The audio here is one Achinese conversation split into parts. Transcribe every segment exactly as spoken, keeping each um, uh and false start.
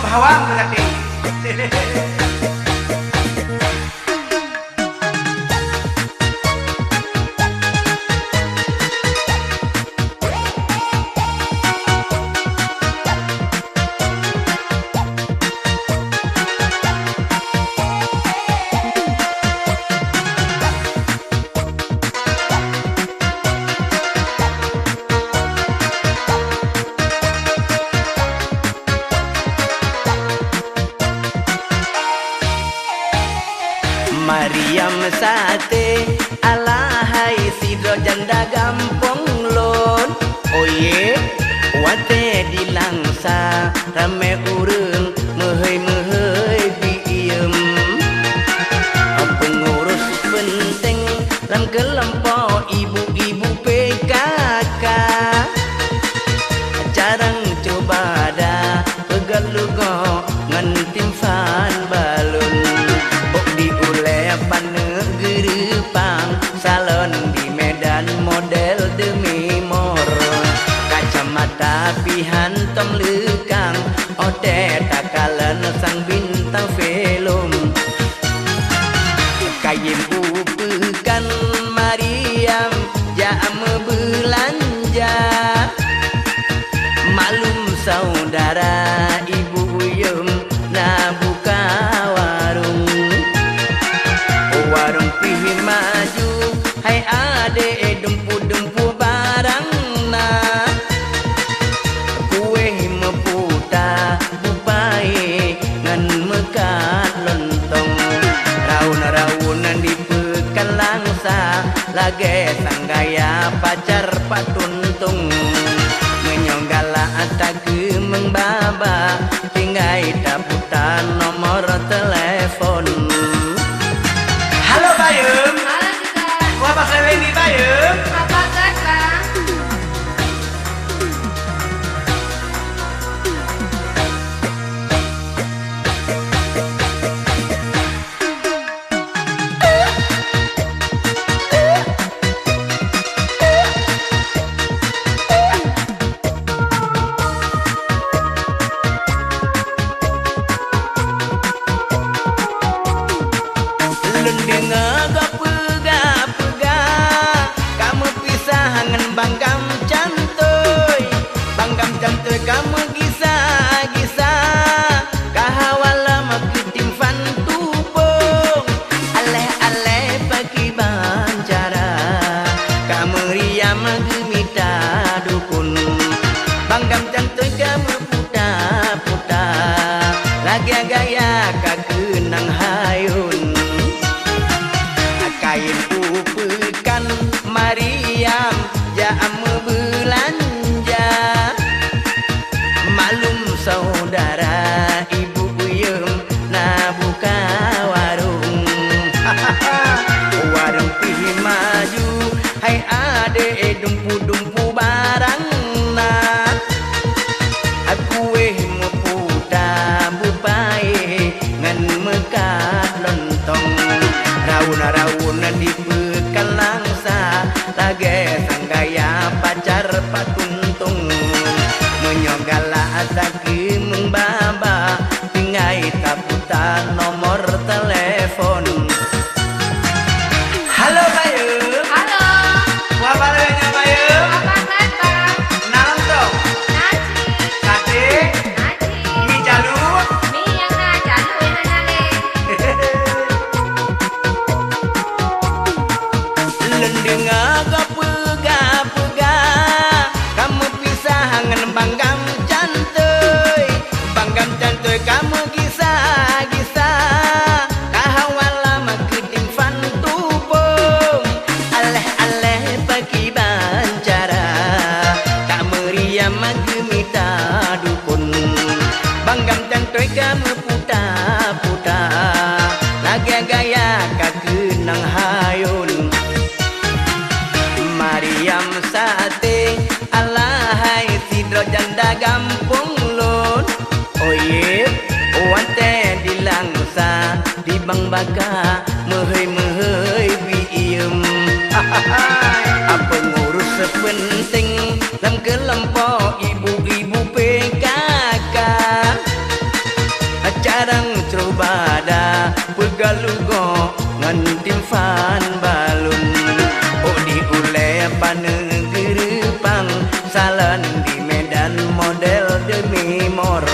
Awak berarti. Mariam Sate, alahai sidroe janda gampông lôn. Oye, watée di Langsa ramé ureuëng meuhôi-meuhôi bi iem. Peungurus peunteng lam keulompok ibu-ibu P K K. Carang cuba da peugét lugoe ngon timphan balon. Bok di ulée paneuk geureupang, salon di Medan model demi mor. Kacamata pih hantom leukang, óh tée takalon sang bintang film. Kayém u peukan Mariam jak meubeulanja. Maklum saudara ibu yum na buka warong. Warong pih maju, hai adék, dumpu-dumpu barang na. Kueh meuputa, bupae ngon meukat lontong. Raun-raun di peukan Langsa, lagée sang gaya pacar pat tuntung. Meunyoe galak takeumeung baba, tinggai taputa nomor telepon. Halo, Bayeum. Halo juga. Wah, Bang Lewi ni, Bayeum. Apa kabar, Bang? Lôn deungoe gob peugah-peugah, ka meupisah ngon Bang Gam Cantoi. Bang Gam Cantoi ka meugisa-gisa, ka hawa lom keu timphan tupông. Aléh-aléh pakriban cara, ka meuriam geumita dukon. Bang Gam Cantoi ka meuputa-puta, lagée gaya ka keunong hayun. Kayém u peukan Mariam jak meubeulanja. Maklum saudara ibu yum na buka warong. Warong pih maju, hai adék, dumpu-dumpu barang na. Kueh meuputa, bupae ngon meukat lontong. Raun-raun di peukan Langsa, lagée sang gaya pacar pat tuntung. Meunyoe galak takeumeung baba, tinggai taputa nomor telepon. Halo, Bayeum. Halo. Wah, bak lagée nyan, Bayeum. Apa kabar? Na lontong? Na cit. Saté? Na cit. Mi calu? Mi nyang na calu, nyang hana lé. Lôn deungoe gob peugah-peugah, ka meupisah ngon Bang Gam Cantoi. Bang Gam Cantoi ka meugisa-gisa, ka hawa lom keu timphan tupông. Aléh-aléh pakriban cara, ka meuriam geumita dukon. Bang Gam Cantoi ka meuputa-puta, lagée gaya ka keunong hayun. Mariam Saté, alahai sidroe janda gampông lôn. Oye, watée di Langsa, di Bang Baka, meuhôi-meuhôi bi iem. Apa ngurus sepenting lam keulompok ibu-ibu P K K. Carang cubada, peugah lugok ngon timphan balon. Ôk di ulée paneuk geureupang, salon di Medan model demi mor.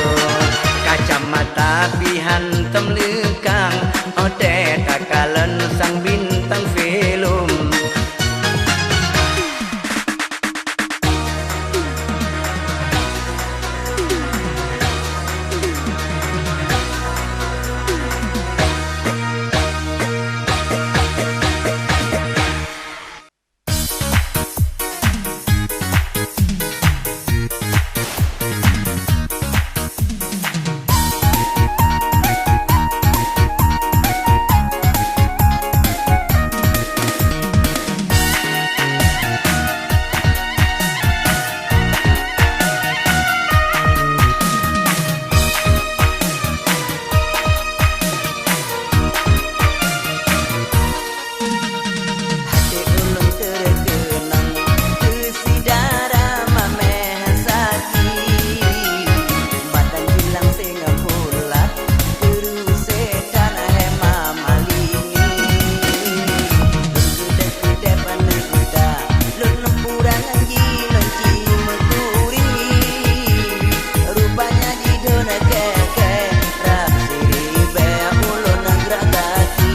Kacamata pih hantom leukang, 'oh tée takalon sang bintang film. Até ulôn teukeunong keu syedara mamèh sakét, mata jilang singoh pula teurusé tanah hema malingi. Lôn keudeh-keudeh paneuk uta, lôn pura ngon jih lôn ci meuturi. Rupanya jidon kèe-kèe, rab siribèe ulôn gerak gaki.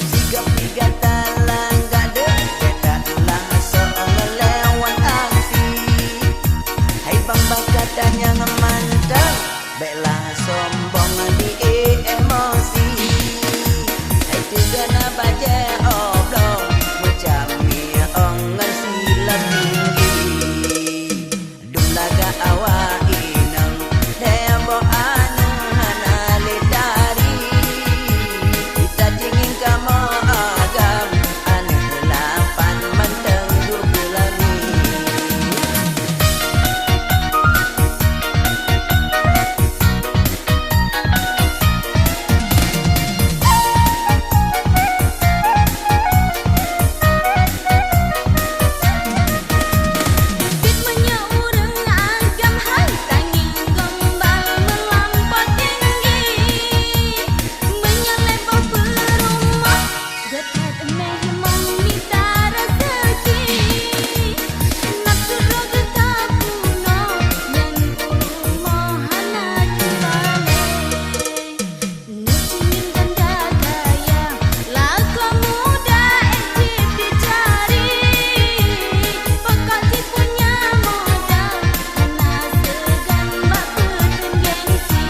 Sigop tiga talang gadeuh, beda lah soe ngelewat aksi. Hai bang bak gata nyang mantong, bèk lah sombong di emosi. Hai teuga na bajèe oblong, meucamiong ngon silap tinggi. Dum lagak awak inong, teumbok aneuk hana lé tari. Kita cingin kamoe agam, aneuk lapan mantong duek beulami. Bit meunyoe ureueng agam hai, tangieng gombal meulampau tinggi. Meunyoe lé boh peurumoh, geuthèt méh mon mita raseuki. Nafeusu droe geuka peunoh, nyan u rumoh hana jibalèe. Neucingin ganda gaya, lakoe muda éh jeuet jicari. Pokok jih punya modal, hana seugan bak peuteun gengsi.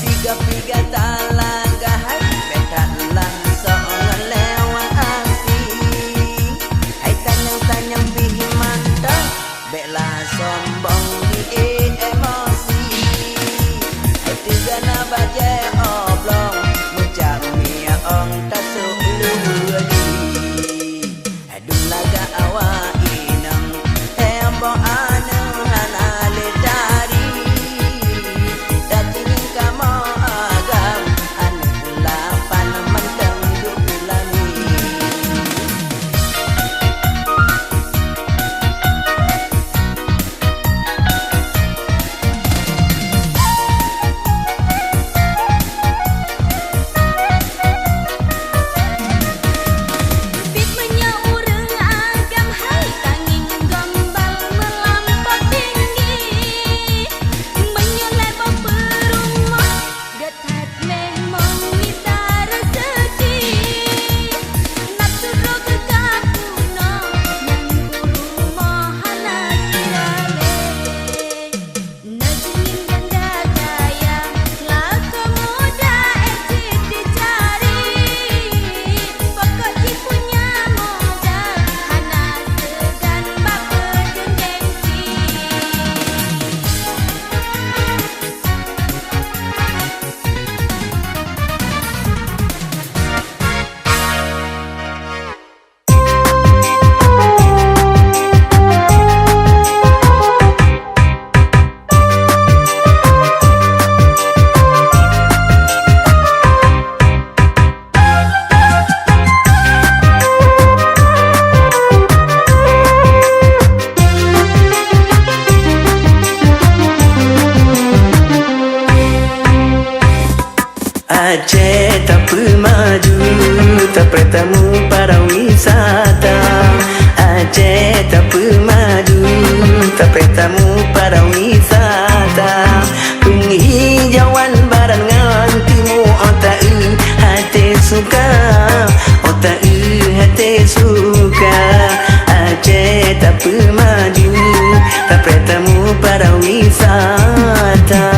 Sigop tiga talang gahai, beda lah soe ngelewat aksi. Hai tanyong-tanyong pih mantong, bèk lah sombong di emosi. Hai teuga na bajèe oblong, meucamiong tasok luweue di. Hai dum lagak awak inong, teumbok aneuk hana lé tari. Tatingin kamoe agam, aneuk lapan mantong duek beulami. Bit meunyoe ureueng agam hai, Tapreh tamu para wisata, Aceh tapeumaju. Tapreh tamu para wisata, peunghijauan barat ngon timu. Oh taeu até suka, oh taeu até suka, Aceh tapeumaju. Tapreh tamu para wisata.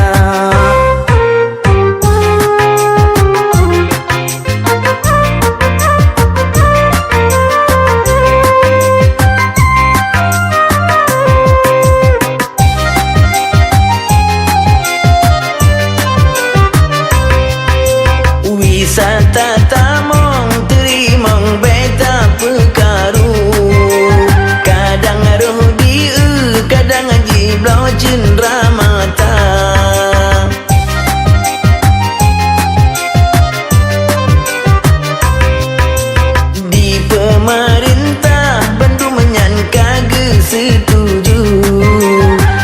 Wisata tamong teurimong beta peukaru, kadang roh di eu, kadang jibloe cindra mata. Di peumeurintah bandum nyan ka geuseutuju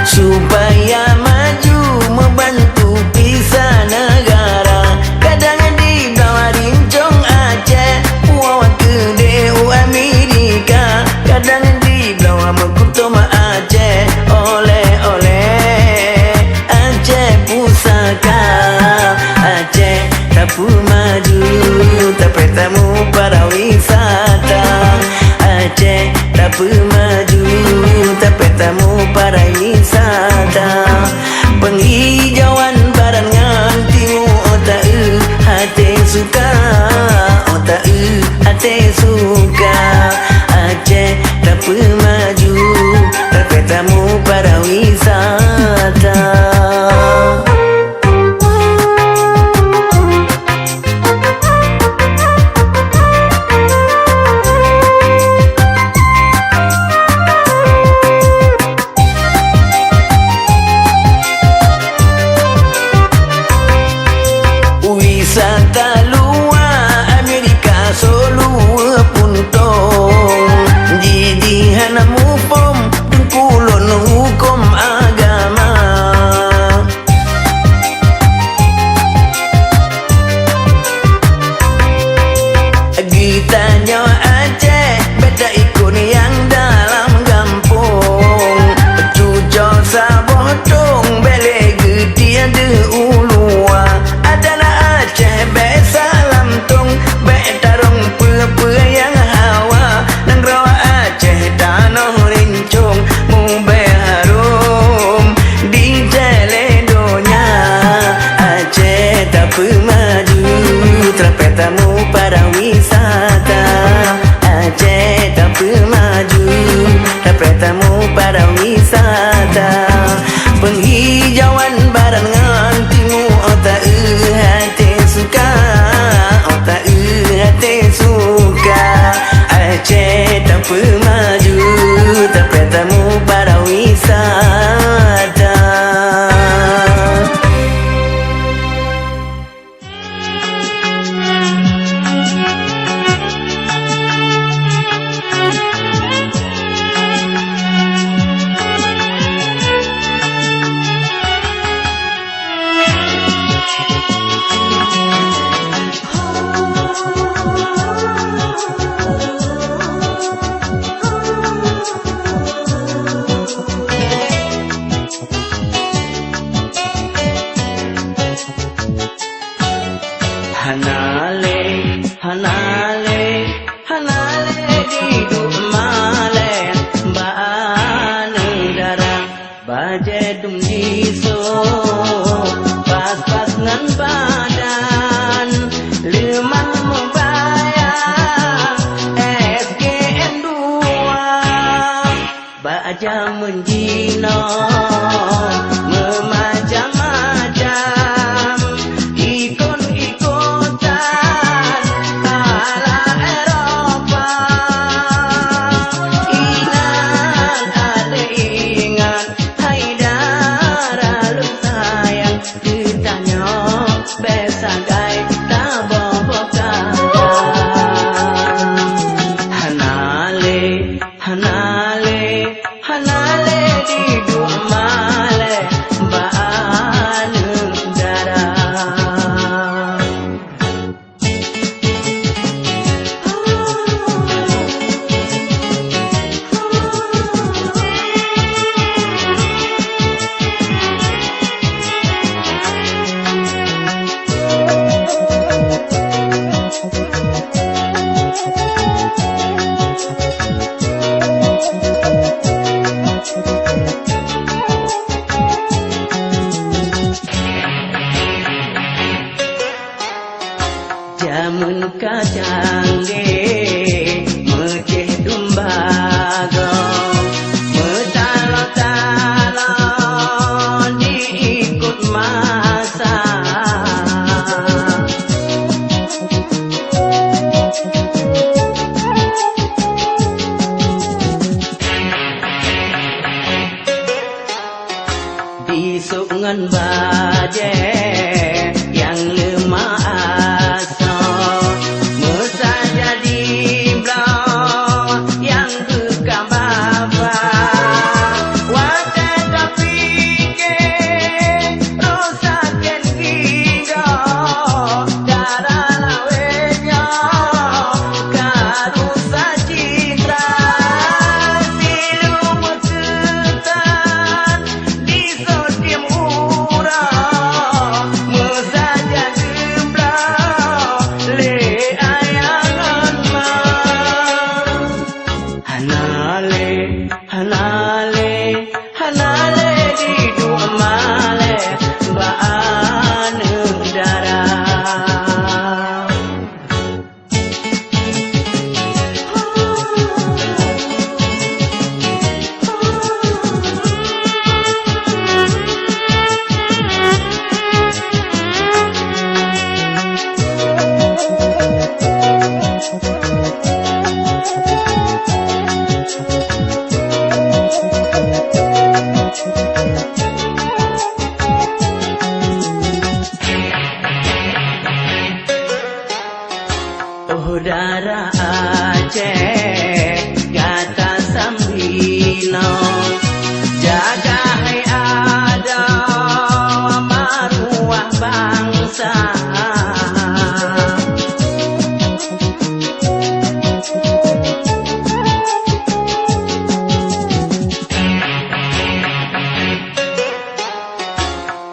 supaya maju meubantu pisa neugara. Kadang dibloe rincong Aceh, puwoe keudeh u Amerika. Kadang dibloe meukutom Aceh, oleh-oleh Aceh pusaka. Aceh tapeumaju, tapreh tamu para wisata. Aceh tapeumaju, tapreh tamu para wisata. Peunghijauan barat ngon timu, oh taeu até suka, oh taeu até suka. Aceh tapeumaju, tapreh tamu para wisata. Wisata luwa Amerika soluwe puntong, jih-jih hana muphom teungku lôn huköm agama. Geutanyoe Aceh beda ikut nyang dalam gampông. Cucoe saboh tông bèk lé geutiek deuh u luwa. Adat Aceh bèk salam tông, bèk tarông peue-peue nyang hawa. Nanggroe Aceh tanoh rincong, mubèk harôm di jai lé donya. Aceh tapeumaju, tapreh tamu para wisata. Aceh tapeumaju, tapreh tamu para wisata. Peunghijauan barat ngon timu, oh taeu até suka, oh taeu até suka. Aceh tapeumaju, tapreh tamu para wisata. Hana lé, hana lé, hana lé jiduek malèe bak aneuk dara. Bajèe dum jisôk, pas-pas ngon badan, leumah meubayang S G M dua. Bak jameun jinoe meumacam-macam, ikot-ikotan ala Eropa. Ingat, até ingat, hai dara lôn sayang, geutanyoe bèk sagai taboh-boh kata. Hana lé, hana lé, hana lé jiduek malèe bak aneuk dara. Bajée nyang leumah asoe, meusajan di bloe nyang beukababa. Watée tapike roh sakét gigoe, dara lawét nyoe ka rusak citra. Siluweue keutan di sotém uroe, meusajan geubloe lé ayah ngon ma. Hana lé, hana lé, hana lé jiduek malée bak aneuëk dara. Oh dara Aceh, gata sambinoe, jaga hai adoe maruah bansa.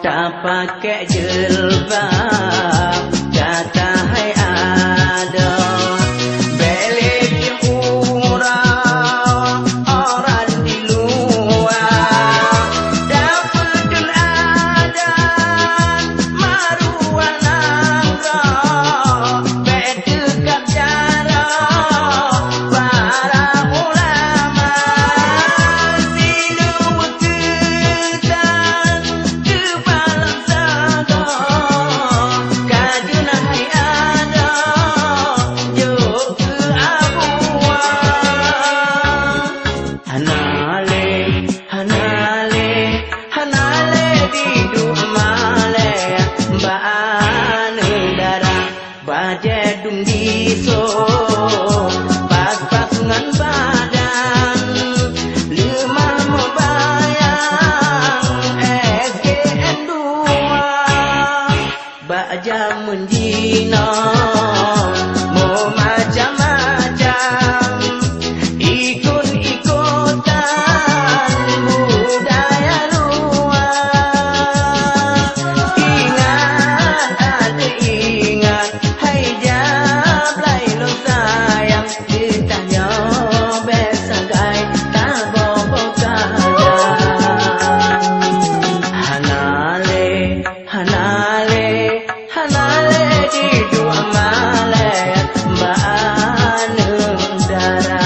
Tapakék jilbab, gata hai adoe, bék lé jeuet uroe orang di luwa. Tapeuteun adat maruah nanggroe, bék teuka jaroe para ulama. Siluweue keutan keu balang sagoe, ka jeuet hai adoe jok keu abuwa. Hana lé, hana lé, hana lé jiduek malée bak aneuëk dara. Bajée dum disoe, pas-pas ngon badan, leumah meubayang S K N dua. Bak jameun jinoe, meumacam-macam ikot-ikotan budaya luwa. Ingat, até ingat, hai Jablay lôn sayang, geutanyoe bék sagai taboh-boh kada. Hana lé, hana lé, hana lé jiduek malée bak aneuëk dara.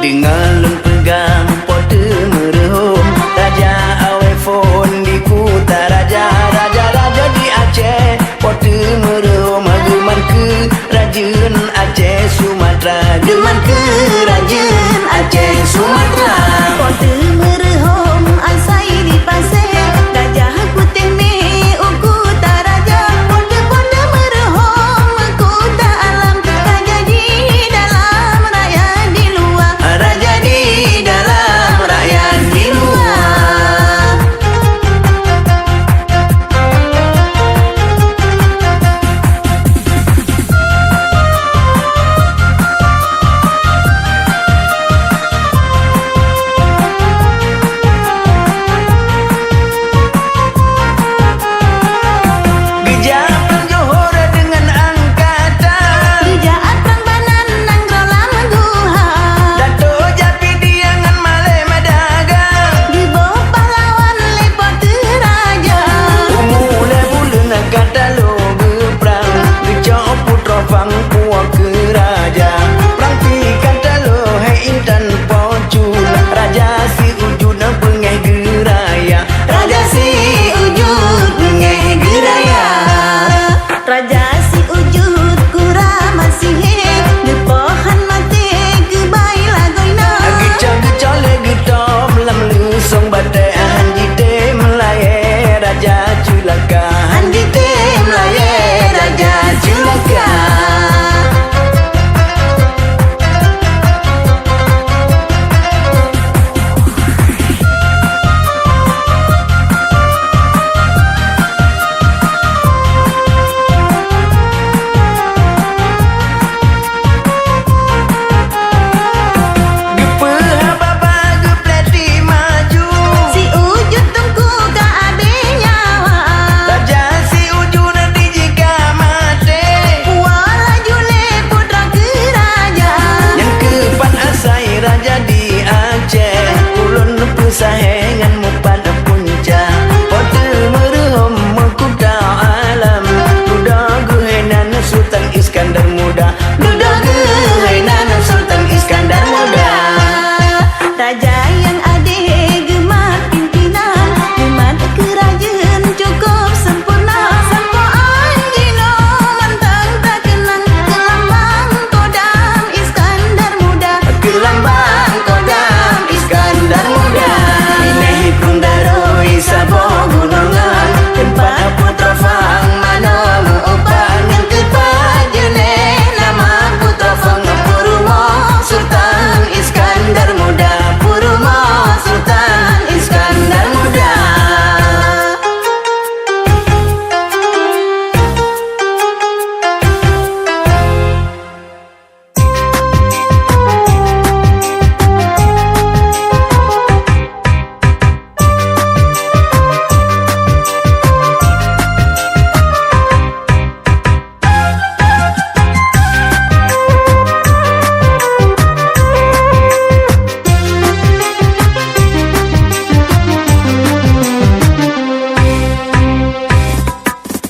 Deungon lôn peugah, Po teu Meureuhom, raja awai phon di Kuta Raja, raja-raja di Aceh, Po teu Meureuhom, geuman keu rajeuen Aceh Sumatra, geuman keu rajeuen Aceh Sumatra. Po teu Meureuhom asai di Pasé, gajah putéh mé u Kuta Raja. Po teu, Po teu Meureuhom, Kuta Alam, raja di dalam, rakyat di luwa, raja di dalam, rakyat di luwa. Jeuet kura masihé, geupoh han maté, geubai lagoina. Geucok-geucok lé geutom lam leusong batée, han jitem layée raja ceulaka. Han jitem layée raja ceulaka. Geupeuhah babah geupleti maju. Si ujeut teungku ka abéh nyawa. Raja si ujeut di jih ka maté. Puwoe laju lé putroe keu raja. Nyang keupat asai raja di Aceh. Ulôn peusahe ngon mupat punca. Po teu meureuhom meukuta alam. Dudoe geuhai nan Sultan Iskandar Muda. Dudoe geuhai nan Sultan Iskandar Muda. Raja nyang adé geumat pimpénan, geumat keurajeuen cukôp sempurna. Sampoe 'an jinoe mantong takeunang keu lambang Kodam Iskandar Muda. Keu lambang Kodam Iskandar Muda. Binéh krueng daroi saboh gunongan, teumpat putroe Fang manoe meu-upat. Nyang keupat jeuneh nama putroe Fang, peurumoh Sultan Iskandar Muda, peurumoh Sultan Iskandar Muda.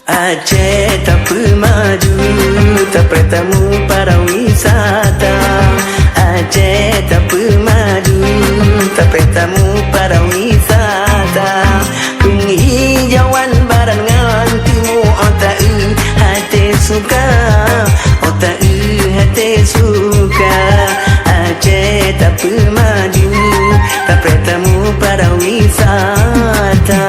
Aceh tapeumaju, tapreh tamu pariwisata. Aceh tapeumaju, tapreh tamu pariwisata. Peunghijauan barat ngon timu, ôh taeu até suka, ôh taeu até suka. Aceh tapeumaju, tapreh tamu pariwisata.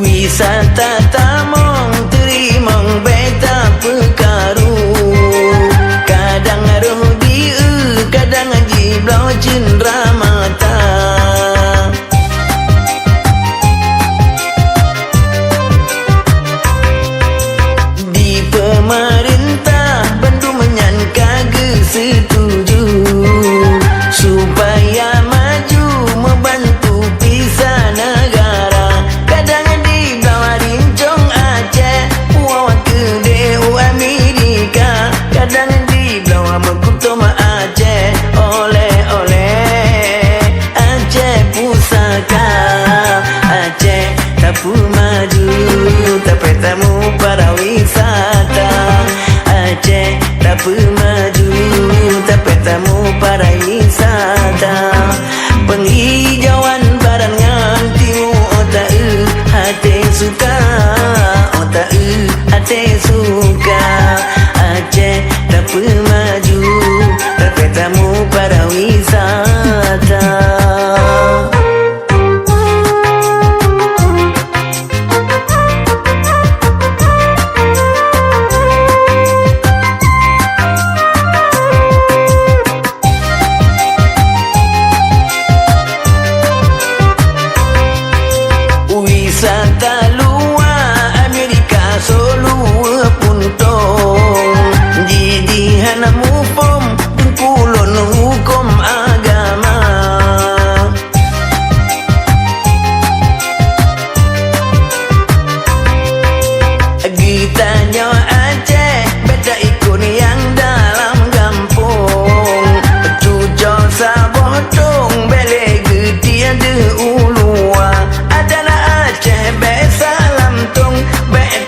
Wisata tamong teurimong beta peukaru, kadang roh di eu, kadang jibloe cindera mata. Di peumeurintah bandum nyan ka geuseutuju, supaya maju meubantu pisa neugara. Kadang di bloe rincong Aceh, puwoe keudeh u Amerika. Kadang di bloe meukutom Aceh, oleh-oleh Aceh pusaka. Aceh tapeumaju, tapreh tamu pariwisata. Aceh tapeumaju, tapreh tamu pariwisata. Peunghijauan barat ngon timu, ôh taeu até suka, ôh taeu até suka. Aceh tapeumaju, tapreh tamu pariwisata. Wisata luwa Amerika soluwe puntong, jih-jih hana muphom teungku lôn huköm agama. Geutanyoe Aceh beda ikot nyang dalam gampông. Cucoe saboh tông bèk lé geutiek deuh u luwa. Adat Aceh bèk salam tông, bèk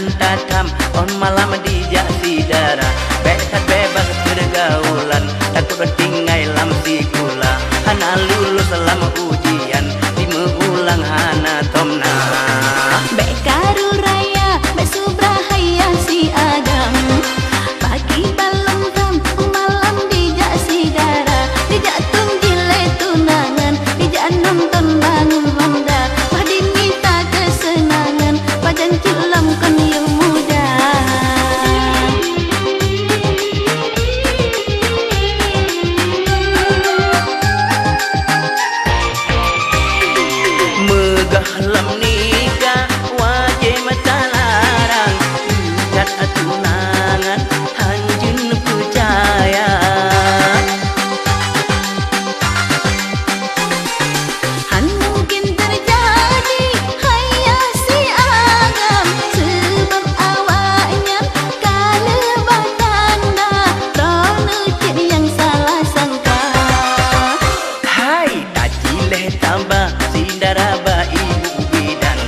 Tatam, 'oh malam dijak si dara, bèk that beubaih peurgaulan, takot tinggai lam sikula, hana lulus lam ujian, timeuulang hana tom na. Bèk karu raya, bèk subra hai si agam, pagi balom tham, 'oh malam dijak si dara, dijak tueng jilèe tunangan, dijak nonton bangun honda, bah dimita keuseunangan. Pajan cit lam kon yôh muda. Meugah lam nikah wajéb meuta larang, tingkat tunangan hanjeut peucaya. Han mungken teujadi hai yah si agam, seubab awaknyan ka lheueh bah tanda, droeneuh cit nyang salah sangka. Hai, tajiléh taba si dara bak ibu bidan,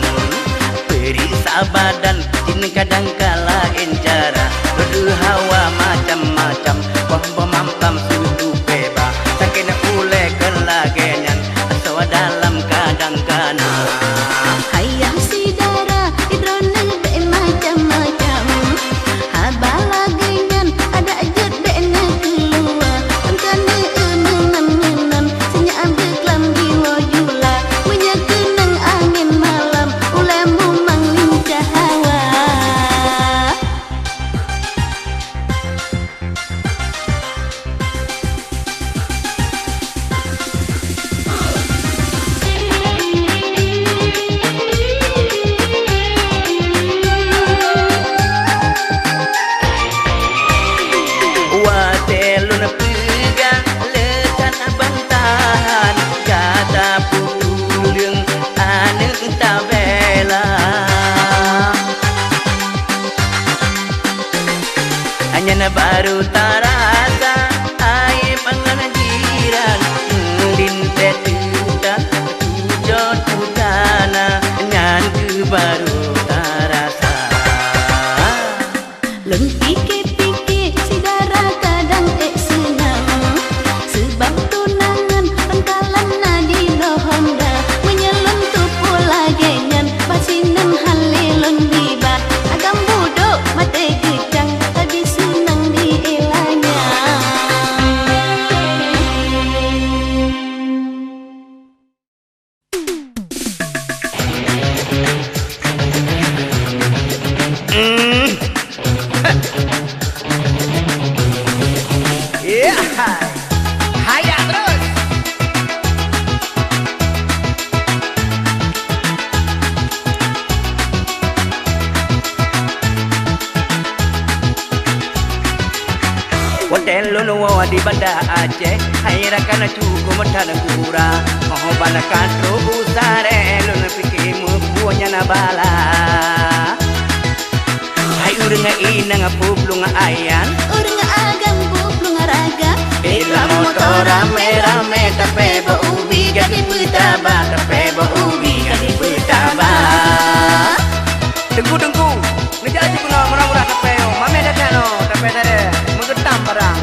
peuriksa badan jih kadang ka laén cara, rot hawa macam-macam, boh boh mampam sutupé ba. Sakét ulèe keu lagèe nyan, asoe dalam kadang kana. Hai yah si dara, droeneuh bèk macam-macam. Haba lagèe nyan, adak jeuet bèk neukeuluwa. Kon ka neueu meunan-meunan, sinyak beuklam jiwoe jula. Meunyoe keunong angén malam, ulèe mumang lincah hawa. Watèe lôn peugah le that bantahan, gata peutuleueng aneuk tabela. Nyan baru tarasa, aéb ngon jiran, lintèe teuka, tujoh tutana, nyan keuh baru tarasa. Lôn pike-pike si dara kadang ék seunang, seubab tunangan rangkalan na di bloe honda. Meunyoe lôn tupeue lagèe nyan, bah sinan han lé lôn biba. Agam budok maté geucang, tapi seunang di ilanya. Mm. Ya, hai. Hayak terus. Watèe lôn woe di Banda Aceh, hai rakan cukup meutan gura. Óh ban ka trok u Saré, lôn pike muphom nyan bala. Hai ureueng inong peuplueng ayan, ureueng agam peuplueng raga. Di lam moto ramé-ramé tapeuboh ubi ka dipeutaba, tapeuboh ubi ka dipeutaba. Teungku, teungku, neujak jikeunoe murah-murah tapeuyoe, mamèh that-that noe, tapeusadé, meugeutam barang.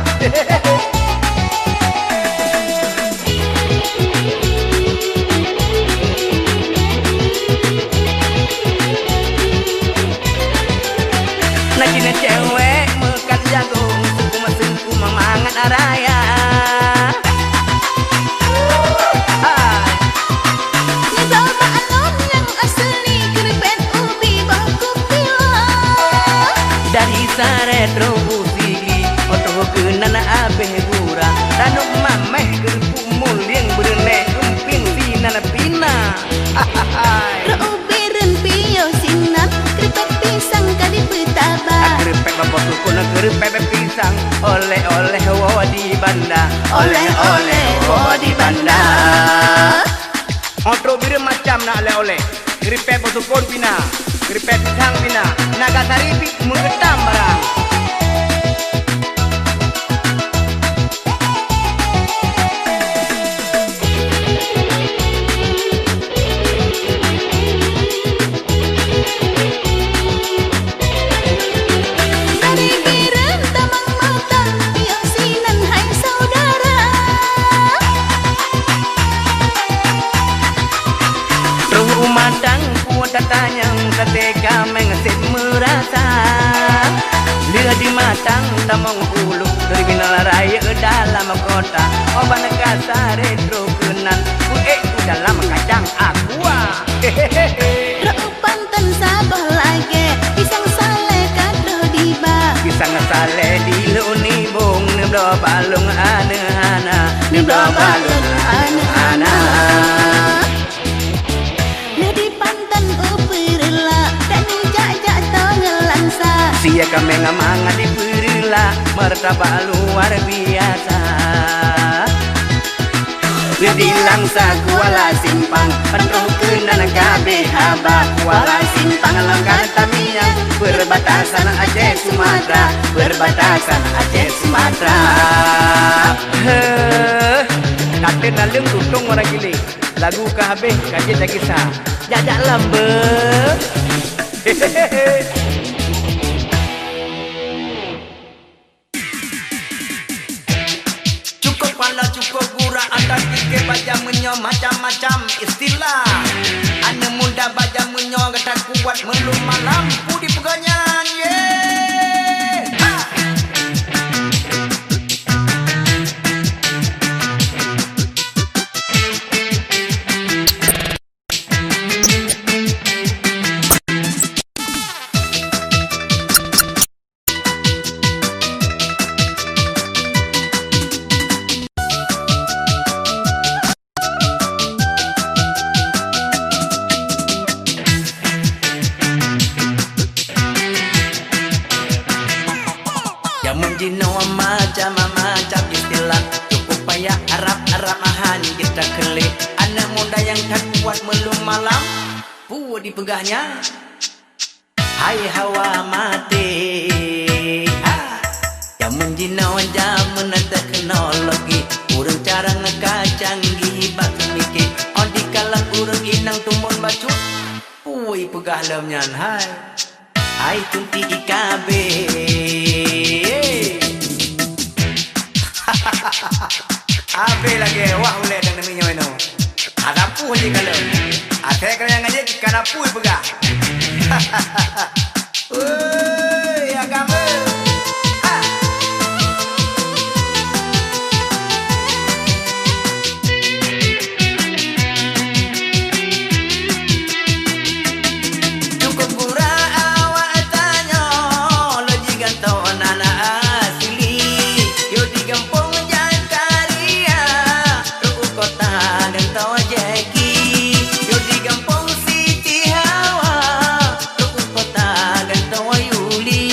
Na cit na cewek meukat jagong, suku meuseuku mangat raya. Hai. Nyoe bak lôn nyang asli, keuripet ubi boh kupiah. Dari Saré trok u Sigli, 'oh troh keunan abéh gura. Tanuk mamèh keureupeuk mulieng, beureunèh eumping sinan pina. Hai. Trok u Bireuen piôh sinan, keuripet pisang ka dipeutaba. Keuripet bak boh sukon, keuripet bak pisang, oleh-oleh woe di Banda, oleh-oleh woe di Banda. Óh trok Bireuen macam na oleh-oleh. Keuripet boh sukon pina, keuripet pisang pina, naga sari pih meugeutam barang. Tatanyong saté kaméng seb meurasa. Lheueh dimatang tamong ulu, kriminal rayeuk dalam kota. Oban kasa retro keunan, uék u dalam kacang aqua. Hehehe. Rot u panton saboh lagée, pisang salée ka troh diba. Pisang salée dilôn nibong, neubloe balong aneuëk hana. Neubloe balong aneuëk hana. Lheueh dipantan u Peureulak, dan jak-jak toh ngon langsa. Sia kaméng mangat di Peureulak, martabak luar biasa. Lheueh di langsa Kuala Simpang, pantroh keunan kabeh haba. Kuala Simpang lam Kantamiang, perbatasan Aceh Sumatera, perbatasan Aceh Sumatera. Heh, kata naleueng tutong orang giling. Lagu ka habéh, ka jeuet lagée sa. Jak-jak lam beuh. Cukôp pala, cukôp gura, adak tinggai bak jamén nyoe macam-macam istilah. Aneuëk muda bak jamén nyoe gata kuat meulom malam, peue dipeugah nyan, ye. Ha! Jameun jinoe macam-macam istilah, cukup payah arab-arab mahan jeuet takheun lé. Aneuëk muda nyang that kuat meulom malam, peue dipeugah nyan? Hai hawa maté, ha! Jameun jinoe jameun teknologi, ureuëng carông ka canggih bak seumike. Óh dikalon ureuëng inong tumbon bacut, peue peugah lom nyan hai? Hai tunti I K B. Abe lagée wah ulée dan demi nyoe nyoe. Ada puih jih kalon. Asai kalon nyang ngajak kana puih peugah. Woi, agama. Ah. Cukup gura awak tanyoe, lôn jigantoe na asli. Yo di gampông Jakaria, rot u kota gantoe Jeki. Yo di gampông Siti Hawa, rot u kota gantoe Yuli.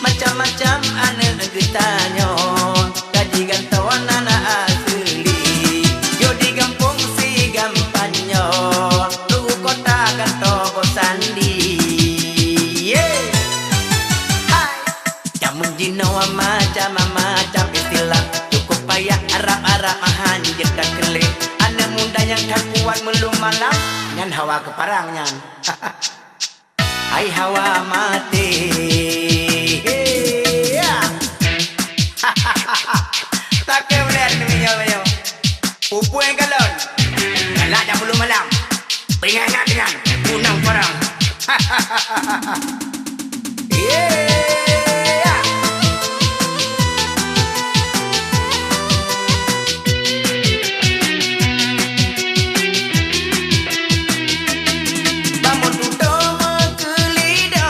Macam-macam aneuëk geutanyoe. Ka jigantoe na asli, yo di gampông si gampang nyoe, rot u kota gantoe boh sandi. Ye! Hai! Jameun jinoe macam-macam istilah, cukup payah arab-arab mahan jeuet takheun lé. Aneuëk muda nyang that kuat meulom malam, nyan hawa keuparang nyan. Hai hawa maté. He, ya. Takée ulée nyoe, nyoe. Upue galon. Galak jak bulu malam. Peuingat-ingat deungon gunong parang. Ye. Banmeututoe meukeulidoe,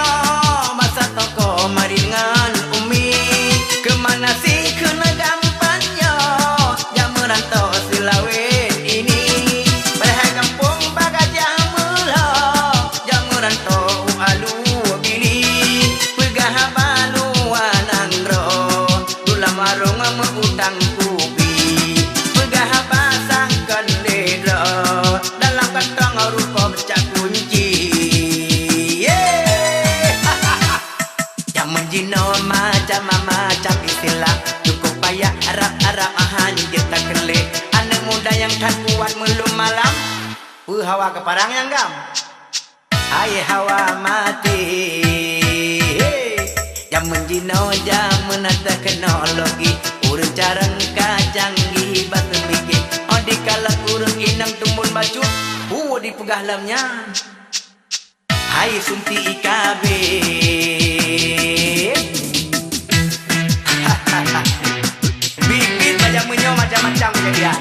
masa toko Marit ngon Umi. Keumanasih keuneuk gampang nyoe, jak meuranto seulawét ini. Padahai gampông bak gajah meulhô, jak meuranto u Alu Bili. Peugah haba luwa nanggroe, dulam warông meu-utang kupi. Peugah haba sangkon lé droe, dalam kantong rupa cak kunci. Ye! Jameun jinoe macam-macam istilah, cukup payah arab-arab mahan jeuet takheun lé. Aneuëk muda nyang that kuat meulom malam, peue hawa keuparang nyang gam? Hai hawa maté. He, jameun jinoe jameun teknologi, ureuëng carông ka canggih bak seumike. Óh dikalon ureuëng inong tumbon bacut, peue dipeugah lom nyan? Ai suntik I K B. Bibit bajang meunyoe macam-macam kejadian.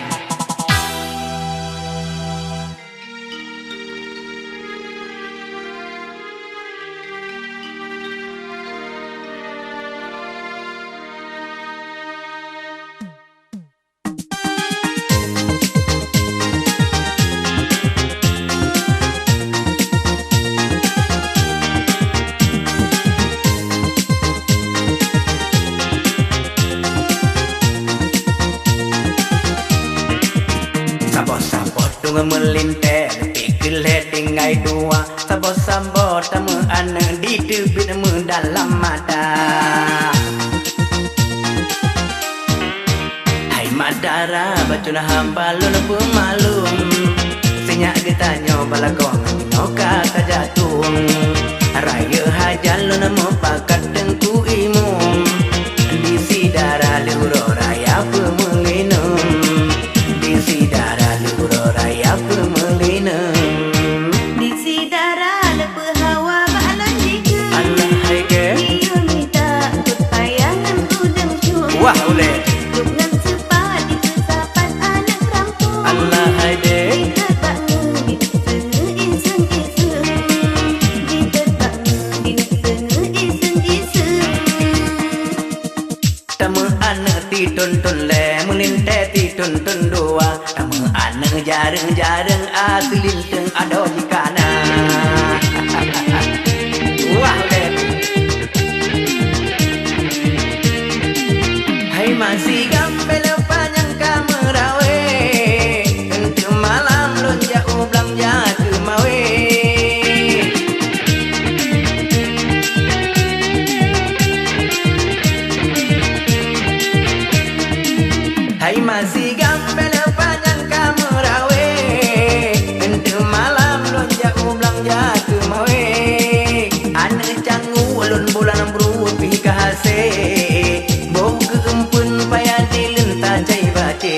Saboh-saboh dong meulintèe, pike lhèe tinggai dua. Saboh-saboh tameuaneuk, diteubiet meudalam mata. Hai mak dara, bacut haba lôn peumalum. Sinyak geutanyoe bak lakoe ngon jinoe ka tajatueng. Rayeuk hajat lôn mupakat Teungku Imum. Di si dara lheueh uroe raya peumeulinum. Di si dara lheueh uroe raya peumeulinum. Di si dara leupeu hawa bak lôn jikheun. Allah hai keu. Yue mita eungkôt payah ngon udeueng syueng. Wah, ulèe. Duek ngon seupat dipeusapat aneuk rampung. Allah hai deh. Jikheun bak ngeue, iseung-iseung. Jikheun bak ngeue, iseung-iseung. Tameuaneuk titun-tun lhèe, meulintèe titun-tun dua. Tameuaneuk jareueng-jareueng, a seulinteung adoe jikana. Wah, lé. Hai mak sigam bèk lupa nyang ka meurawé. Eunteuk malam lôn jak u blang jak keu mawé. Hai mak sigam bèk lupa nyang ka meurawé. Eunteuk malam lôn jak u blang jak keu mawé. Aneuk canggu lôn bulan brôk pih ka hasé. Boh geueumpeuen payah dileun tacai bacé.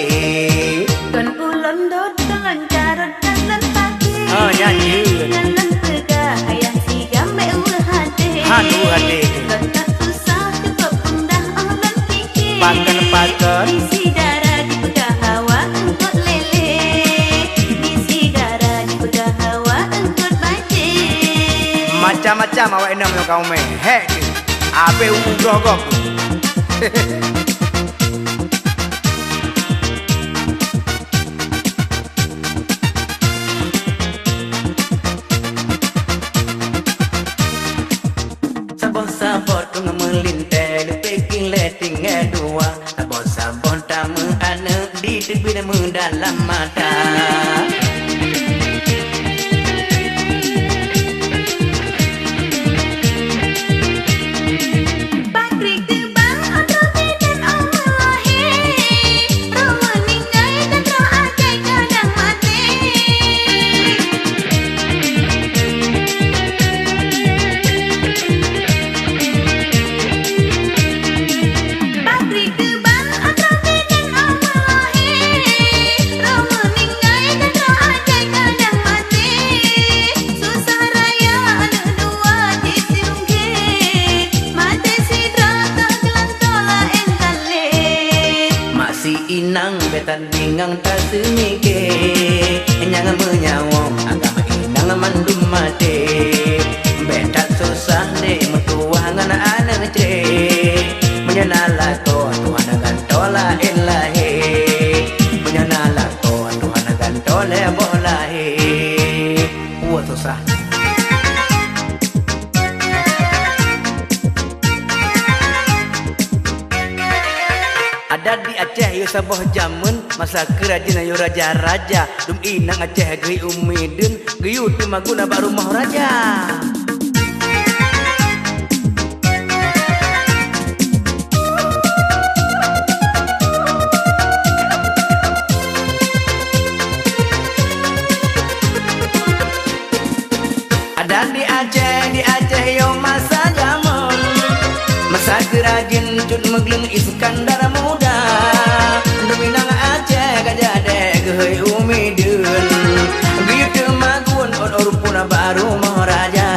Kon ulôn dot, kon lôn carot, kon lôn paké. Oh, nyan jeuet. Ngon lôn peugah, ayah sigam bèk weueh até. Han weueh até. Kon ka susah, cukup gundah, oh lôn piké. Pakon-pakon. Di si dara jipeugah hawa eungkôt lélé. Di si dara jipeugah hawa eungkôt bacé. Macam-macam awak inong nyoe kaumé. Hék. Abéh u groe gob. Saboh-saboh dong meulintèe, leupie lhèe tinggai dua. Saboh-saboh tameuaneuk, diteubiet meudalam mata. Pakri keubang, oh droe teuh dan oh meulahé. Droe meuninggai dan droe akai kadang maté. Pakri keubang, oh droe teuh dan oh meulahé. Droe meuninggai dan droe akai kadang maté. Susah raya aneuk dua cit sirungkée. Maté sidroe toh geulantoe laén that lé. Mak si inong bèk that bingung taseumiké. Nyang meunyawöng agam inong mandum maté. Bèk that susah deh meutuwah ngon aneuk cre. Meunyoe na lakoe Tuhan gantoe laén lahé. Meunyoe na lakoe Tuhan gantoe lhèe boh lahé. Buet susah. Adat di Aceh yôh saboh jameun, masa keurajeuen yôh raja-raja. Dum inong Aceh geuhôi u Mideuen, geuyue teumagun bak rumoh raja. Adat di Aceh, di Aceh yôh masa jameun. Masa keurajeuen cut meugleueng Iskandar Muda. Dum inong Aceh ka jadeh geuhôi u Mideuen. Geuyue teumagun ôn-ôn rumpun bak rumoh raja.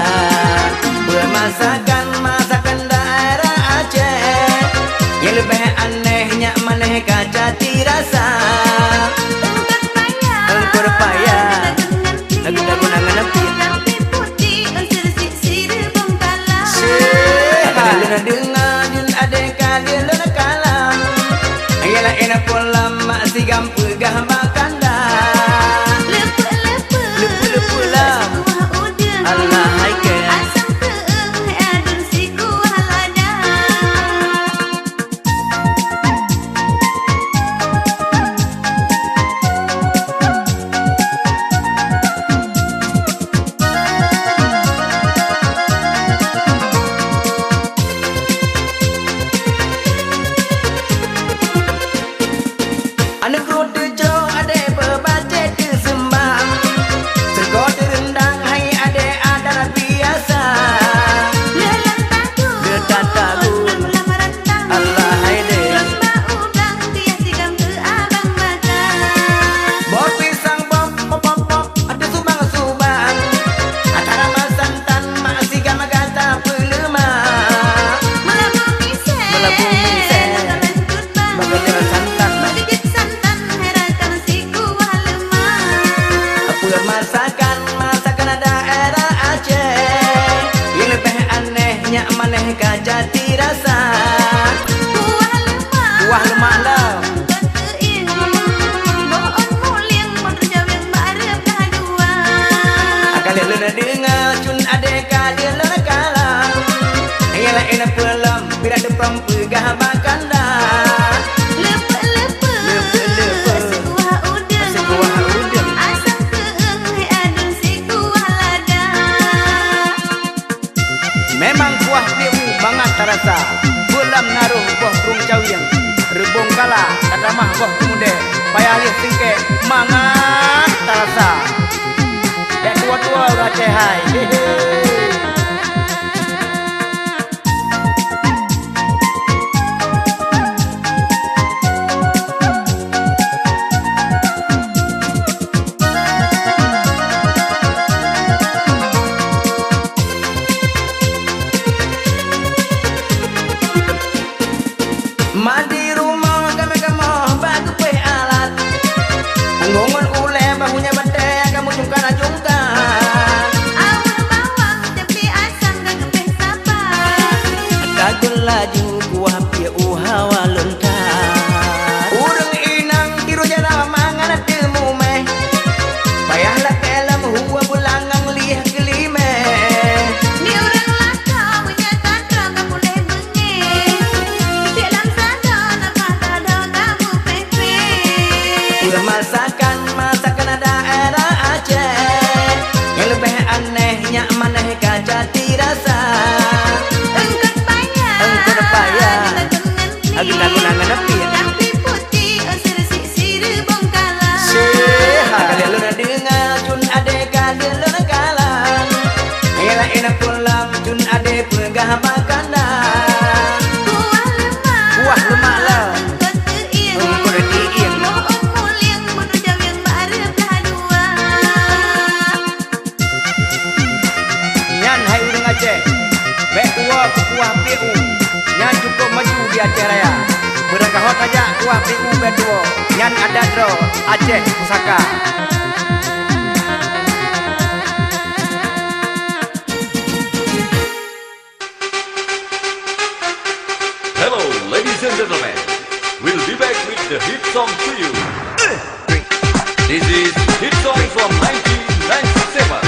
Deungoe Cut Adé ka deulon kalam, nyang laén peulom pirak teupom peugah bak kanda. Leupeu-leupeu, leupeu-leupeu, sikuah udeueng, sikuah udeueng, asam keueng hai aduen sikuah lada. Memang kuah pieu mangat tarasa, beulam na rôh boh prueng cawieng, reubông kala, tatamah boh keumudée, payah lheueh singkée mangat tarasa. Bék tuwoe-tuwoe gata hai, hehe. Mandi rumoh kamoe-kamoe bak geupéh alat. Punggong ngon ulée bahu nyan batée kamoe jungkan-jungkan. Aweueng bawang teumpi asam ka geupéh sapat. Ka geulaju kuah pieu u hawa lôn that. Ureueng inong tiru jala mangat teumumeh. Payah lakée lam huwa beulangong lieh keulimeh. Di ureueng lakoe meunyo tatroe ka puléh beungéh. Tiek lam sadoe na pat tadoe ka beupéh-péh. Peumasakan, masakan daerah Aceh. Nyang leubeh aneh, nyak maneh ka jadi rasa. Eungkot paya, eungkot paya, geutagun ngon pie, geutagun ngon pie. Tapi putéh, oh, sireusi sireuh bongkala. Seuha ka lheueh lôn deungoe Cut Adé ka deulon kalam. Nyang laén peulom Cut Adé peugah bak kanda. Kuah leumak, kuah leumak lom, eungkot teuieng, eungkot teuieng, moh mulieng, bunoe jaweueng bak reueh blah dua. Nyan hai ureueng Aceh, bék tuwoe keu kuah pieu. Nyan cukôp maju di Aceh Raya. Beurangkaho tajak kuah pieu bék tuwoe. Nyan adat droe Aceh Pusaka. Hello, ladies and gentlemen. We'll be back with the hit song to you. This is hit song from nineteen ninety-seven.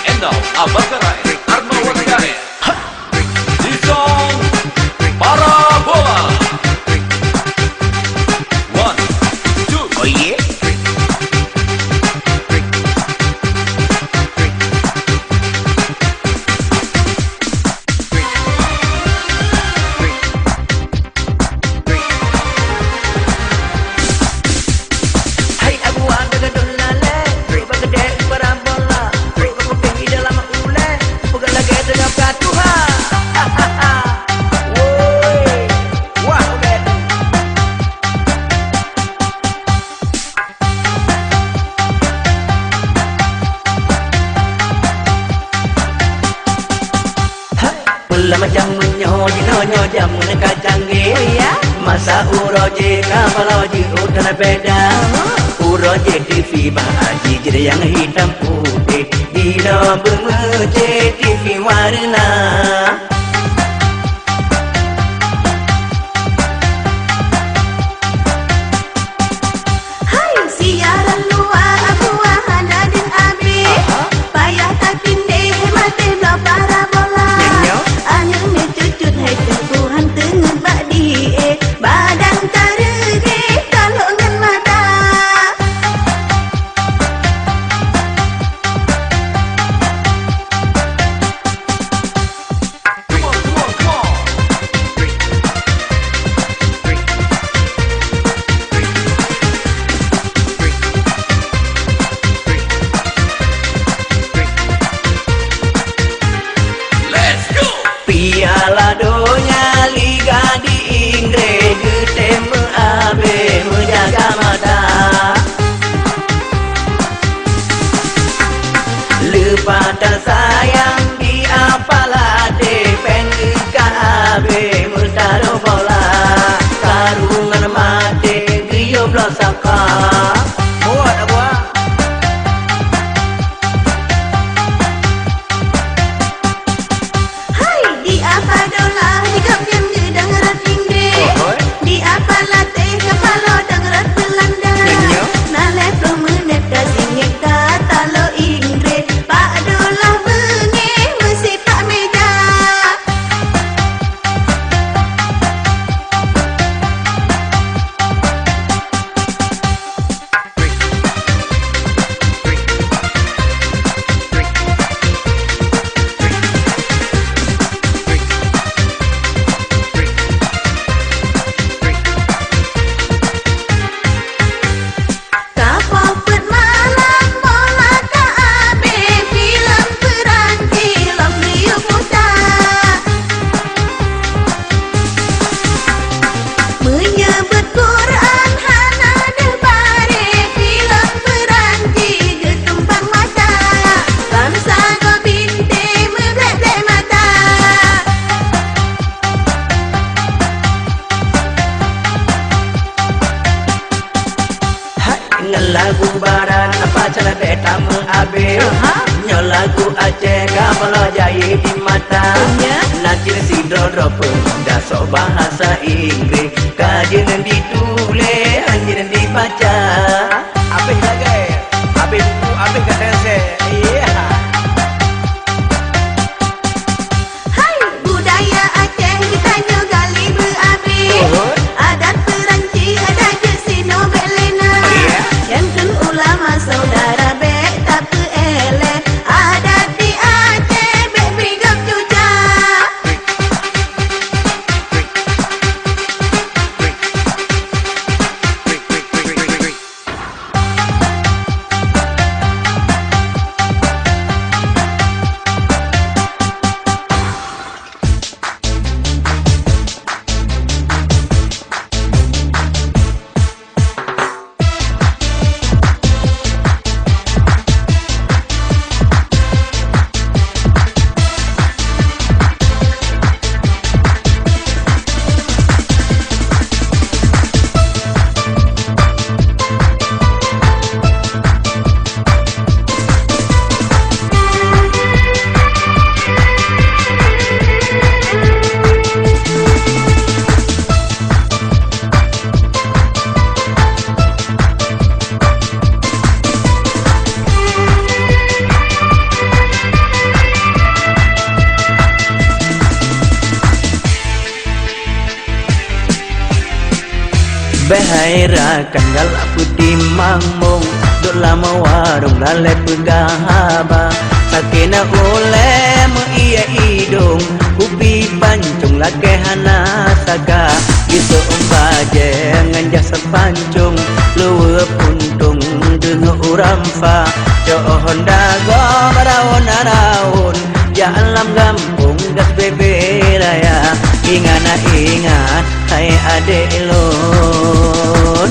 And now, Abang Karai, Arnawan Karim. Hit song Parabola. One, two. Oh yeah. Hai, peula macam meunyoe jinoe nyoe jameun ka canggih. Oh, ya? Masa uroe jih ka baloe jeuet u dalam beda. Oh. Uroe jih TV bak aji jih nyang hitam putéh. Jinoe beumeucé TV wareuna. Hai, siaran luwa abuah hana deuh abéh. Aha. Payah tatindéh maté bloe parabola. Nyan nyoe. Aneuëk nyoe cucut hai teungku han teungeut bak dié. Badan tareugéh talok ngon mata. Let's go! Piala Donya Liga di Inggris geutem meuabéh meujaga mata. Leupah tasayang di apala até péng ka abéh meutaroh bola. Karungan maté geuyue bloe saka. Buat, buat. Hai, di apa dolah di gobnyan geudong rot Inggris. Ohoi. Lagu Aceh ka meulajai di mata. Nya? Nacil sidroe-droe peumuda sok bahasa Inggris. Ka jeuet dituléh, hana jeuet dibaca. Abéh lagèe, abéh buku, abéh ka sensé. Iya. Hai, budaya Aceh geutanyoe gali beuabéh. Uhud. Adat peuranci, adat jeuet sinoe bèk lé na. Iya. Nyan keuh ulama saudara bèk tapeuéléh. Adat di Aceh bèk bri gob cuca. Bèk hai rakan galak peutimang mong, duek lam warông lalèe peugah haba. Sakét na ulèe meu-ie idông, kupi pancông lakèe hana saka. Geusok bajèe ngon jas pancông, luweue puntông deungon ureueng fa. Cok honda gob raon-raon, jak lam gampông gas bèe-bèe raya. Ingat na ingat, hai adék lôn.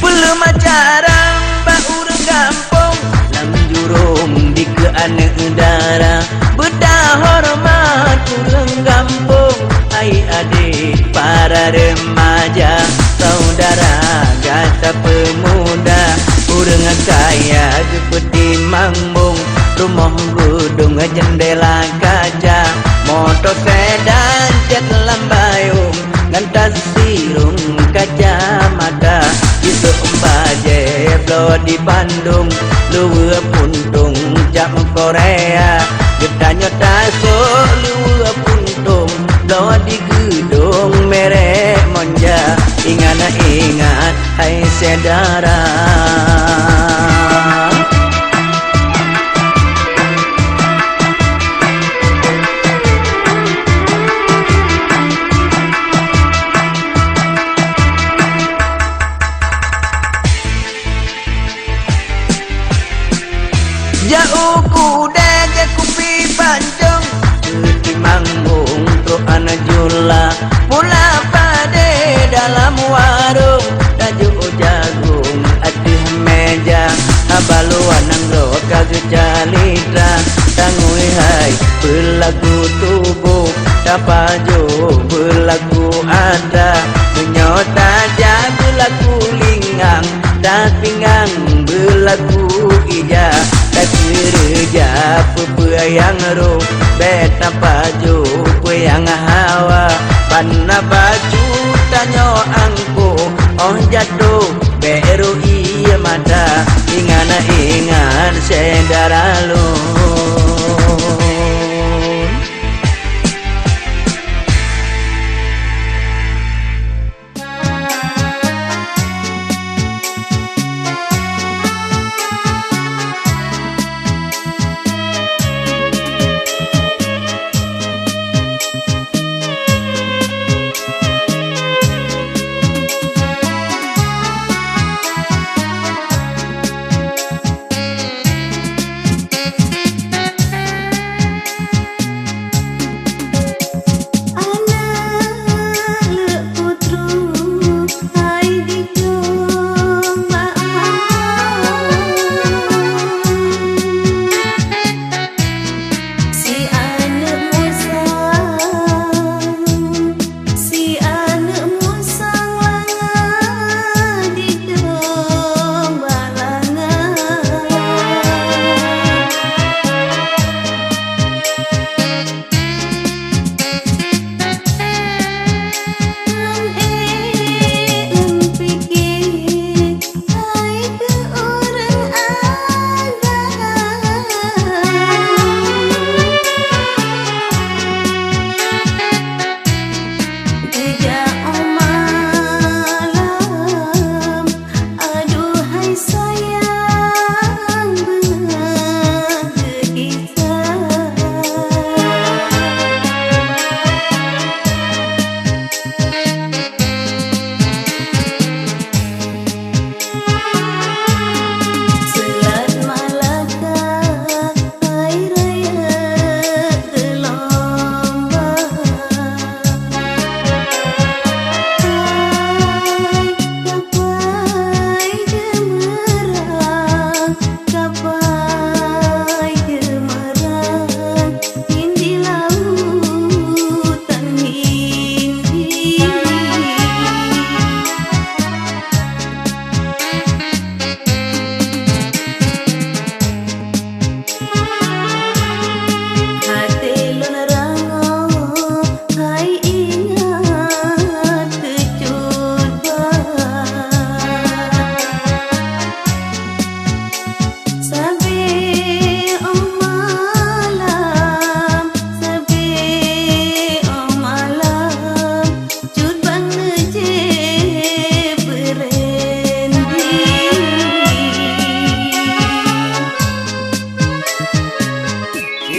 Peuleumacaran bak ureueng gampông, lam jurông dikeue aneuk dara. Beutahoreumat ureueng gampông, hai adék para remaja, saudara gata peumuda. Ureueng kaya geupeutimang bông, rumoh geudong jeundela kaca, moto sedan cét lam bayông, ngon tas sirông kacamata. Geusok bajèe bloe di Bandung, luweue puntông jak Korea. Geutanyoe tasok luweue puntông, bloe di geudong merek Monja. Ingat na ingat, hai syedara. Jak u keudè jak kupi pancông, peutimang bông trok hana jula. Pula padé dalam warông, tajok jagông ateueh meja. Haba luwa nanggroe ka geucalitra, tangui hai beulagu tuboh, tapajoh beulagu atra. Meunyoe tajak beulagu lingang, tapinggang beulagu ija, takeureuja peue-peue nyang roh, bèk tapajoh peue nyang hawa. Ban na bacut tanyoe angkoh, óh jatoh bèk rô ié mata. Ingat na ingat syedara lôn.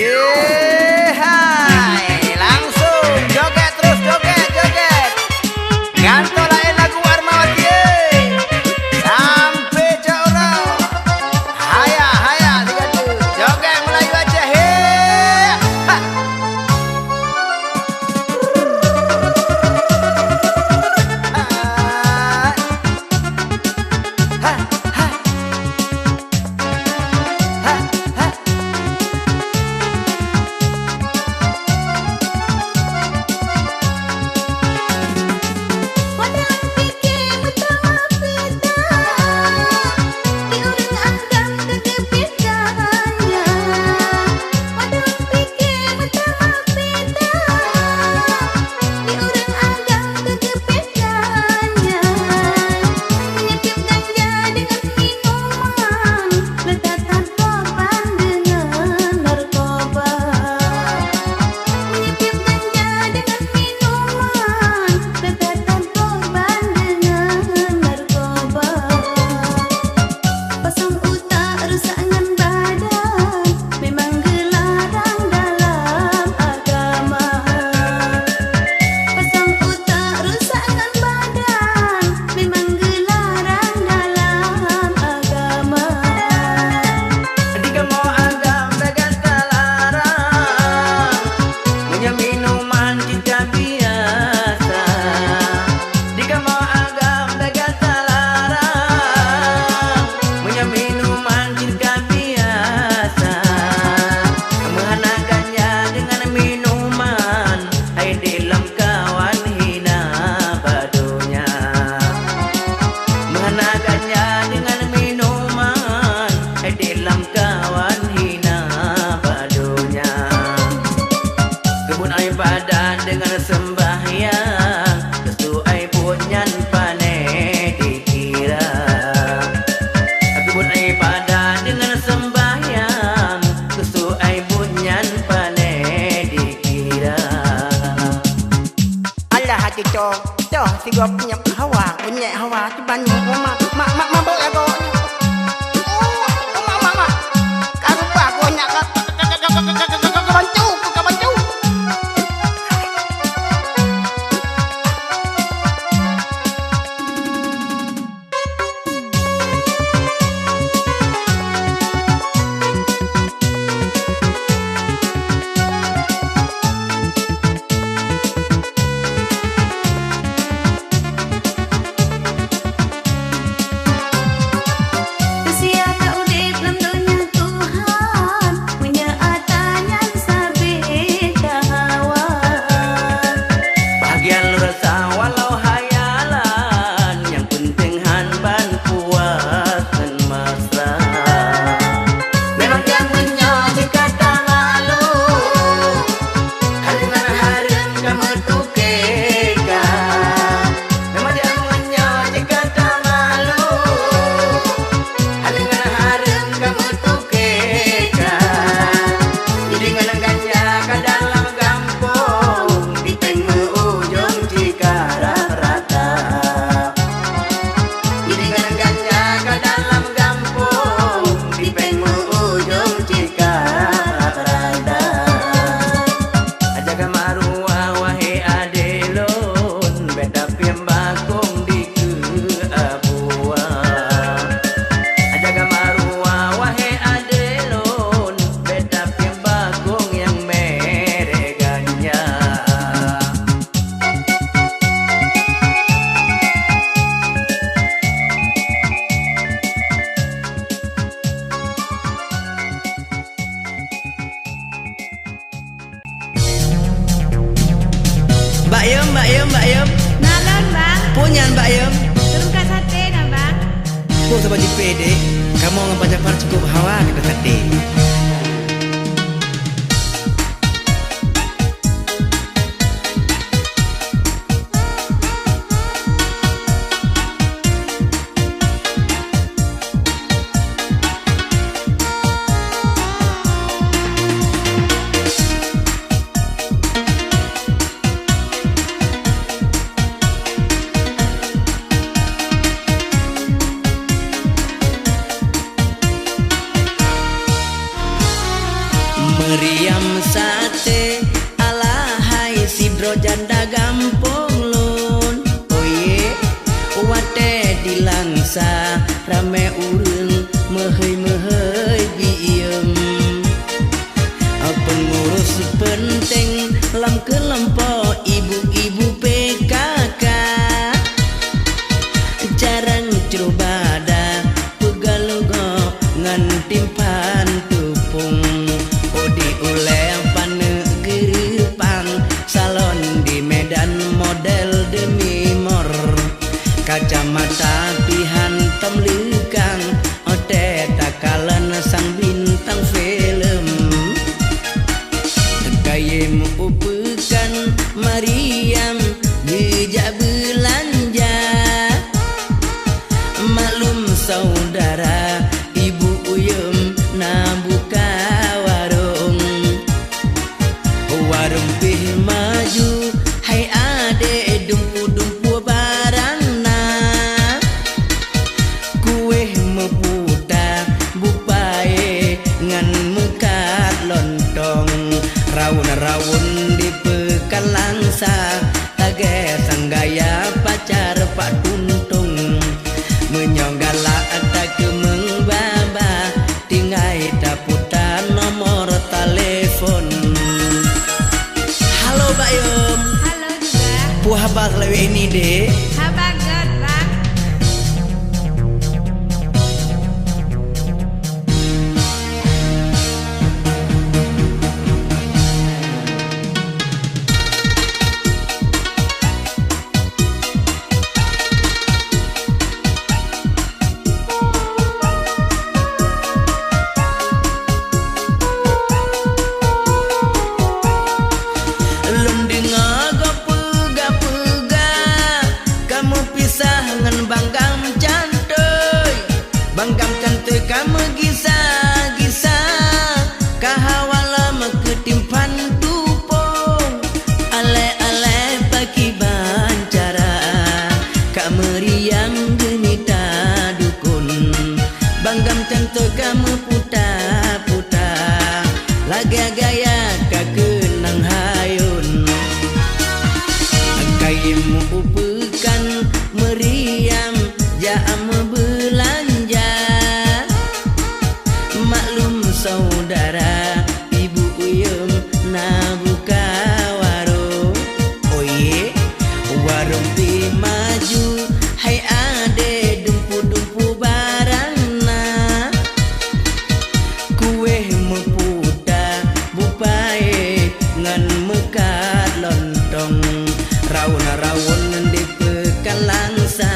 Eh, hai, langsung joget terus, joget, joget. Gantoe laén lagu Armawati, eh. Sampai cok uroe. Haya, haya, tiga tu. Joget Melayu Aceh, eh. Ha. Ha. Ha, ha. Meunyoe tiep ganja deungon minuman, leuta that korban deungon narkoba. Meunyoe tiep ganja deungon minuman, leuta that korban deungon narkoba. Pasang utak rusak ngon badan, memang geularang dalam agama. Pasang utak rusak ngon badan, memang geularang dalam agama. Di kamoe agam lagèe talarang, meunyoe minuman cit ka biasa. Di kamoe agam lagèe talarang, meunyoe minuman cit ka biasa. Meuhana ganja deungon minuman, hai di lamkawan hina bak donya. Meuhana ganja deungon minuman, hai di lamkawan hina bak donya. Keubuet ibadat deungon seumbahyang, keusu ai buet nyan pané dikira. Keubuet ibadat deungon seumbahyang, keusu ai buet nyan pané dikira. Alah, hati cong, cong, sigoe peunyok hawa, peunyek hawa, cuba nyoe, mak, mak, mak, mabök lagoe nyoe. Oh, mak, mak, mak. Ka rubah goe nyak ka, ka, ka bancu, ka bancu. Teusia ka udép lam donya Tuhan, meunyoe atra nyan sabe tahawa. Bahagia lôn rasa walau hayalan, nyang peunteng han ban puas ngon mesra. Memang nyan meunyoe jih ka tamaklum, haleue ngon hareuem ka meutuké ka. Memang nyan meunyoe jih ka tamaklum, haleue ngon hareuem ka meutuké ka. Jadi ngon ganja ka dalam gampông, di péng meu-ujông jih ka rata-rata. Jadi ngon ganja ka dalam gampông, di péng meu-ujông jih ka rata-rata. Jaga maruah wahé adé lôn, bèk tapiep bakong dikeue abuwa. Jaga maruah wahé adé lôn, bèk tapiep bakong nyang merek ganja. Mbak Yum, Mbak Yum, Mbak Yum. Na lôn, Bang. Peue nyan, Mbak Yum? Lôn ka saté na, Bang. Peue saban jipée, Dek? Kamoe ngon Pak Jafar cukup hawa keu saté. Meuriam saté, alahai sidroe janda gampông lôn. Oye, watée di Langsa ramé ureuëng meuhôi-meuhôi biem. Peungurus peunteng lam keulompok ibu-ibu P K K. Carang cubada peugah lugok ngon timphan tupông. Udi ulée paneuk geureupang, salon di Medan model demi mor. Kacamata pih hantom leukang, watée takalon sang bintang film. Kayém u peukan Mariam geujak beulanja. Maklum saudara, ibu uyum na buka warong. Warong pih maju, hai adék, dumpu-dumpu barang na. Kuéh meuputa, bupae ngon meukat lontong. Rawon-rawon di peukan Langsa, lagée sang gaya pacar pak tuntong. Meunyoe galak takeumeung baba, tinggai taputa nomor telepon. Halo Bayum. Halo juga. Peue haba lawét ini, Dek? Haba gét, Bang. Lôn deungoe gob peugah-peugah, kamoe pisah ngon Bang Gam Cantoi. Bang Gam Cantoi ka meugisa-gisa, ka hawa lom keu timphan tupông. Alée-alée pakriban cara, ka meuriam geumita dukon. Bang Gam Cantoi ka meuputa-puta, lagée gaya ka keunong hayôn. Kayém u peukan Meuriam jak meubeulanja. Maklum saudara, ibu uyum na buka warong. Oye, warong pih maju, hai adék, dumpu-dumpu barang na. Kuéh meuputa, bupae ngon meukat lontong. Rawon-rawon di peukan Langsa,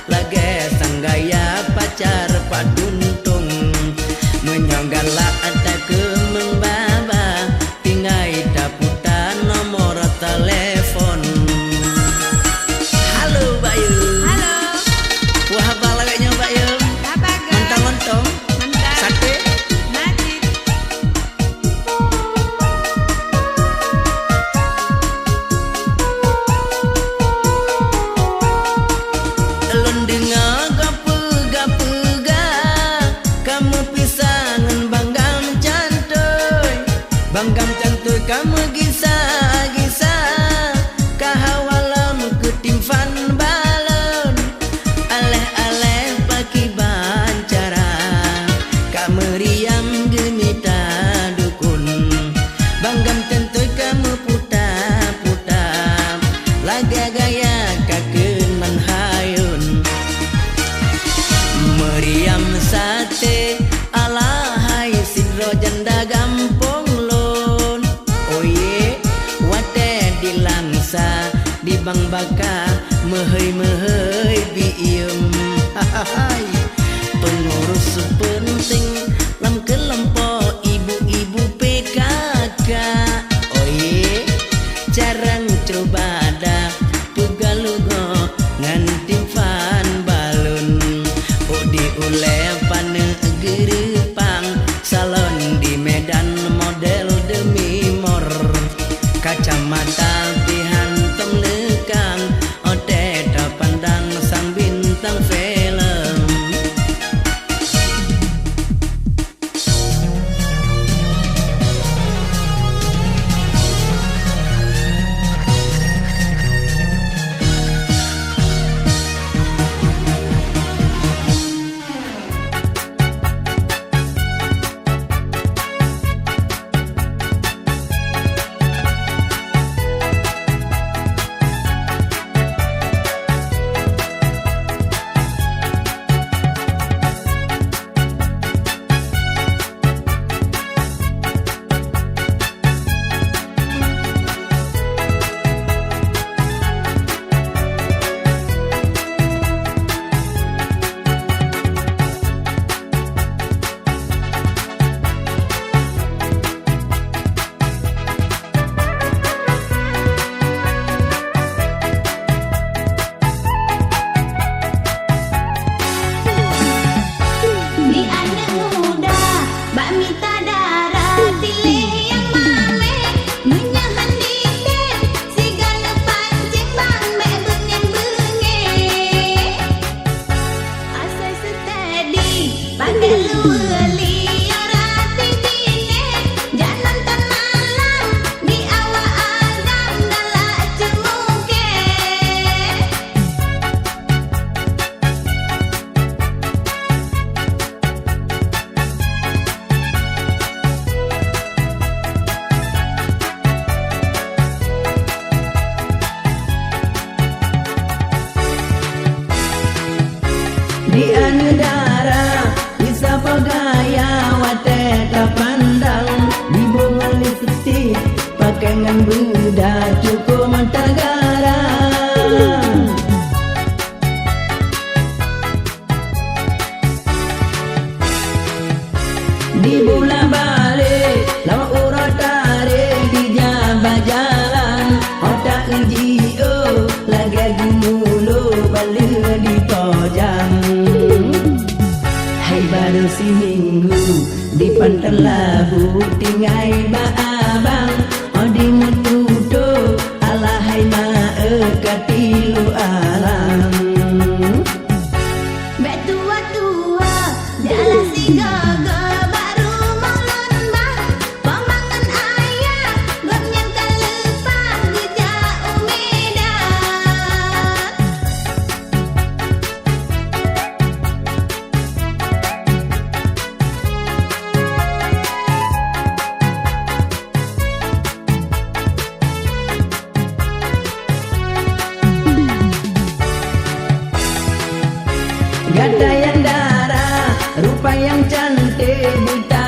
lagée sang gaya pacar pak tuntong. Meunyoe galak takeumeung baba, tinggai taputa nomor telepon. Halo, Bayu. Halo. Wah, haba lagée nyoe, Bayu. Haba gét. Mantong lontong. Mantong. Saté. Najib. Lôn deungoe gob peugah-peugah, kamoe pisah ngon Bang Gam Cantoi. Bang Gam Cantoi ka meugisa-gisa, ka hawa lom keu timphan balon. Alée-alée pakriban cara, ka meuriam geumita dukon. Bang Gam Cantoi ka meuputa-puta, lagée gaya ka keunong hayôn. Meuriam saté, alahai sidroe janda gampông lôn. Oye, watée di Langsa, di Bang Baka meuhôi-meuhôi biem. Hai, peungurus peunteng lam keulompok ibu-ibu P K K. Oye, carang cubada peugah lugok ngon timphan balon. Udi ulée paneuk geureupang, salon di Medan model demi mor. Kacamata pih hantom leukang, watée tapandang sang bintang film. Ngon beuda cuko mantagara. Di bulan balé, lawak uroe taré di jabat jalan. Otak uji oh, lagèe geumulo baleuh di tojang. Hai baru siminggu, di Panton Labu tinggai bak abang. Oh di meututo, alahai ma-e ka tilu alang. Bèk tuha-tuha, jalan sigoe-goe bak rumoh lôn bang. Peumangan ayah, gobnyan ka leupah geujak u Medan. Gata nyang dara, rupa nyang cantik, beuta